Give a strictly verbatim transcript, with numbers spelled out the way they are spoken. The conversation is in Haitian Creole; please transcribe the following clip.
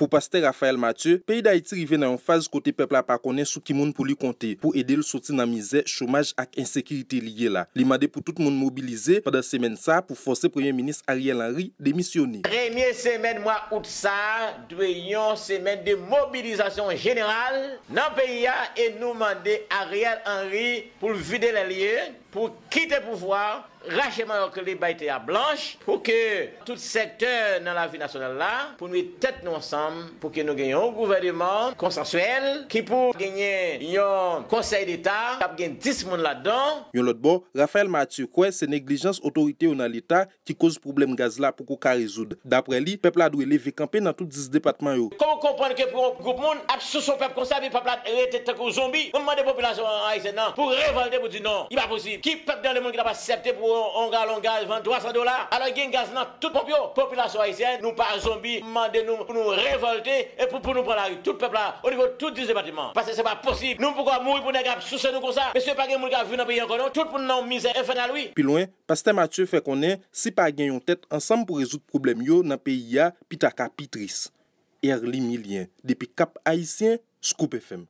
Pou pastè Raphaël Mathieu, peyi Dayiti rive nan yon faz kote pèp la pa konnen sou ki moun pou li konte pou ede l soti nan mizè, chomaj ak ensekirite li ye la. Li mande pou tout moun mobilize pandan semèn sa a pou fòse Premye Minis Ariel Henry demisyone. Premye semèn mwa out sa a dwe yon semèn de mobilizasyon jeneral nan peyi a e nou mande Ariel Henry pou l vide lè l ye, pou l kite pouvwa a, rache mayòk li bay tè a blanch, pou ke tout sektè nan lavi nasyonal la, pou nou met tèt nou ansanm, pou ke nou gen yon gouvèneman konsansyèl ki pou genyen yon konsèy deta k ap gen dis moun ladan. Yon lòt bò, Raphaël Mathieu kwè se neglijans otorite yo nan leta ki koz pwoblèm gaz la poko ka rezoud. Daprè li, pèp la dwe leve kanpe nan tout dis depatman yo. Kòman w konprann ke pou yon gwoup moun ap souse yon pèp konsa, epi pèp la rete tankou zonbi? Mwen mande popilasyon ayisyèn nan pou revòlte, pou di non, li pa posib. Ki pèp nan lemonn ki t ap aksepte pou yon, yon galon gaz vann twa san dola? Alò gen gaz nan tout ponp yo. Popilasyon ayisyèn, nou pa zonbi, m mande nou pou nou revòlte e pou, pou nou pran lari, tout pèp la, onivo tout dis depatman. Paske se pa posib. Nou poko ap mouri pou nèg ap souse nou konsa. Mesye, pa gen moun k ap viv nan peyi ankò non. Tout moun nan yon mizè enfènal, wi. Pi lwen, pastè Mathieu fè konnen si pa gen yon tèt ansanm pou rezoud pwoblèm yo nan peyi a, pita ka pi tris. Erly Milien, depi Kap Ayisyen, Scoop F M.